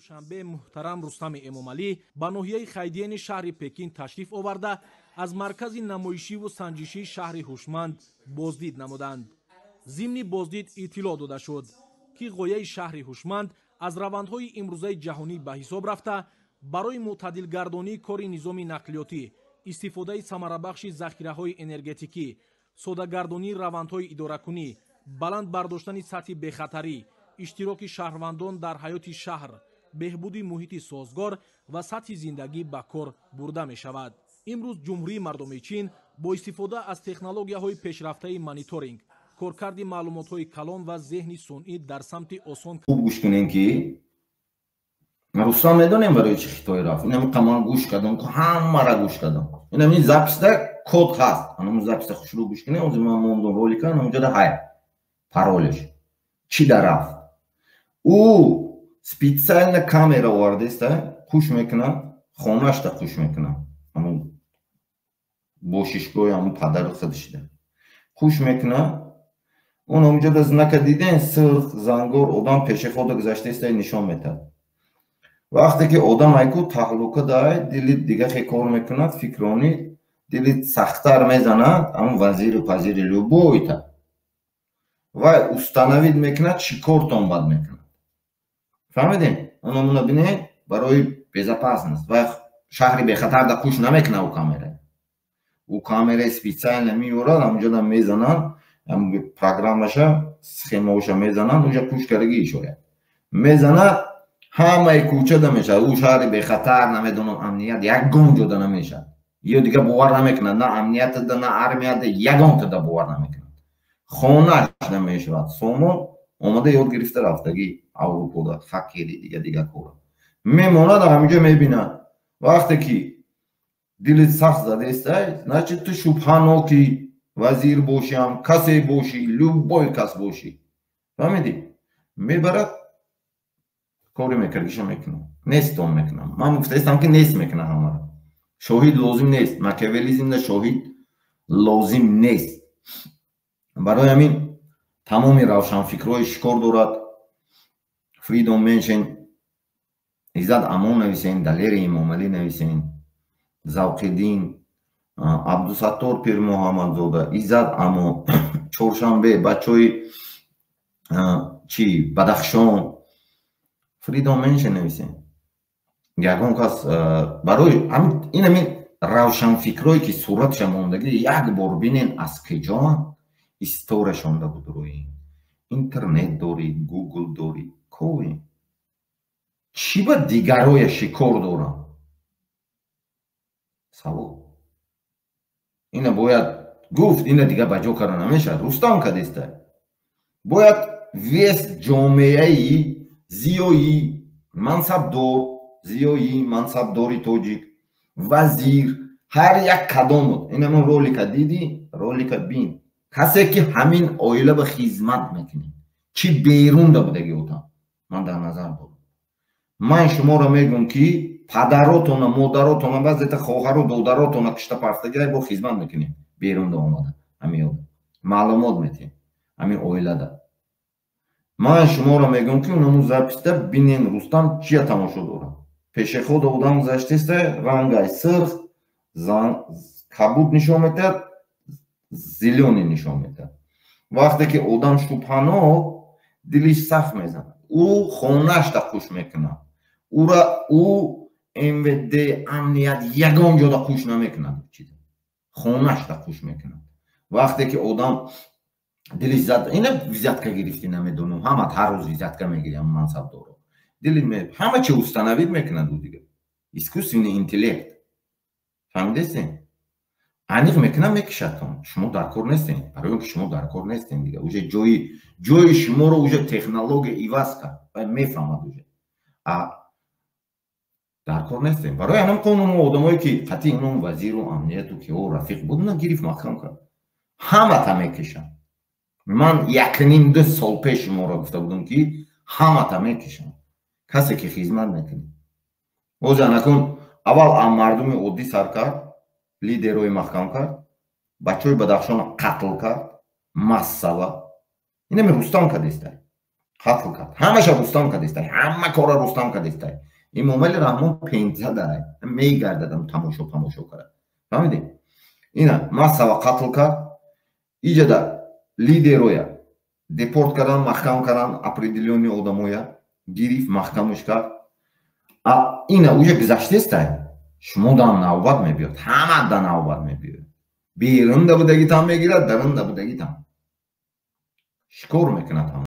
Душанбе муҳтарам Рустами Эмомалӣ ба ноҳияи Хайдияни шаҳри Пекин ташриф оварда, аз маркази намоишиву санҷишии шаҳри ҳушманд боздид намуданд. Зимни боздид иттилоъ дода шуд, ки ғояи шаҳри ҳушманд аз равандҳои имрӯзаи ҷаҳонӣ ба ҳисоб рафта, барои мӯътадилгардонии кори низоми нақлиётӣ, истифодаи самарабахши захираҳои энергетикӣ, содагардонии равандҳои идоракунӣ, баланд бардоштани сатҳи бехатарӣ, иштироки шаҳрвандон дар ҳаёти шаҳр, беҳбуди муҳити созгор ва сатҳи зиндагӣ ба кор бурда мешавад. Имрӯз Ҷумҳурии Мардумии Чин бо истифода аз технологияҳои пешрафтаи мониторинг, коркарди маълумотҳои калон ва зеҳни сунъӣ дар самти осон Хуб гӯш кунем, ки Рустам медонем, барои чи Хитой рафт. Инами ман гӯш кардам, ҳамара гӯш кардам. Инами запись да код ҳаст, анаму запись а хушрӯ гӯш кунем. Ҳозир ман мондум ролика, анамуҷода ҳай паролеш чӣ да рафт. Ӯ специально камера овардеста, қуш мекунад, хонашта қуш мекунад, ҳамун бошишгоҳи ҳамун падару худашида қуш мекунад. Он ҳамуҷода знака диден, сирх зангор, одам пешехода гузаштаиста, нишон метад. Вақте ки одам айку таҳлука дай, дили дига хе кор мекунад, фикронӣ дили сахттар мезанад. Ҳамун вазиру пазири любой та вай установить мекунад, чӣ кортон бад мекунад, фаҳмидем? Онамуна бинед, барои безопасность вай шаҳри бехатарда куш намекунад. Ӯ камераи специально меорад, ҳамуҷода мезанад, программаша, схемаоша мезананд, уҷа куш кардаги ишояд мезанад, ҳамаи кӯчада мешавад. Ӯ шаҳри бехатар, намедонам, амният ягон ҷода намешавад. Ё дига бовар намекунад, на амниятада, на армияда, ягонтада бовар намекунад, хонааш намешавад. Сомон омада ёд гирифта рафтагӣ Аврупода, хакери, дига дига кора мемонад, ҳаминҷо мебинад. Вақте ки дилит сахт задестай, значит, ту шубҳаноки, вазир бошиам, касе бошӣ, любой кас бошӣ, фаҳмидӣ, мебарад, кори мекардиша мекунам, нестон мекунам. Ман гуфтаистам, ки нест мекунам ҳамаро, шоҳид лозим нест. Макиавеллизмда шоҳид лозим нест. Барои ҳамин тамоми равшанфикрҳои шикор дорад Freedom Mention, Иззат Амон нависен, Далери Имомалӣ нависен, Завқиддин, Абдусаттор Пирмуҳаммадзода, Иззат Амон, Чоршанбе, бачаҳои чи Бадахшон, Freedom Mention нависен. Ягон кас барои ин ҳамин равшанфикрое, ки суратша мондагӣ, як бор бинен, аз киҷоанд, историяшонда буд. Рӯи интернет дорӣ, Гугл дорӣ, ковӣ, чӣ ба дигароя шикор дорам? Савол ина бояд гуфт, ина дига ба ҷо карда намешавад. Рустам кадеста, бояд весь ҷомеаи зиёӣ, мансабдор, зиёӣ, мансабдори тоҷик, вазир, ҳар як кадомот, инамон ролика дидӣ, ролика бин, касе ки ҳамин оила ба хизмат мекунед, чӣ берунда будаги отам, ман дар назар дорам. Ман шуморо мегӯм, ки падаротона, модаротона, баъзета хоҳару додаротона кишта партагира, бо хизмат мекунем. Берунда омада ҳамин маълумот метиҳем ҳамин оилада. Ман шуморо мегӯм, ки унаму запись да бинен, Рустам чия тамошо дорад. Пешехода одам гузаштеста, рангай сирх, кабуд нишон метиҳад, зелёный нишон метиҳад. Вақте ки одам шубҳанок, дилиш сахт мезанад, ӯ хонашта қуш мекунад. Ӯра ӯ МВД, амният ягон ҷода қуш намекунад, хонашта қуш мекунад. Вақте ки одам дилиш зад, ина взятка гирифтӣ, намедонам, ҳама ҳар рӯз взятка мегирям, мансабдоро дили ҳама чи установить мекунад. Ӯ дига искусственный интеллект, фаҳмидестем, аниқ мекунад, мекишадтон. Шумо дар кор нестем, барои он ки шумо дар кор нестем. Дига уже ҷои шуморо уже технология иваз кард ва мефаҳмад, уже а дар кор нестем. Барои ҳамин қонуну одамое, ки қатъи инон вазиру амнияту ки о рафиқ буд, гирифт, маҳкам кард, ҳамата мекишанд. Ман якним ду сол пеш шуморо гуфта будам, ки ҳамата мекишанд, касе ки хизмат мекунед. Ҳозир анакун аввал мардуми оддӣ сар кард, лидерҳои маҳкам кард, бачаҳои Бадахшона қатл кард массава. Инами Рустам кадеста. Қатл кард, ҳамаша Рустам кардестай, ҳама кора Рустам кардестай. Эмомали Раҳмон пензадай мегардадам, тамошо тамошо кард, фаҳмидӣ? Ина массово қатл кард. Иҷада лидероя депорт кардан, маҳкам кардан, определённый одамоя гирифт, маҳкамаш кард. А ина уже гузаштестай, шумо дан навбат мебиёд, ҳама да навбат мебиёд. Берунда будагитам мегирад, дарунда будагитам шикор мекунад.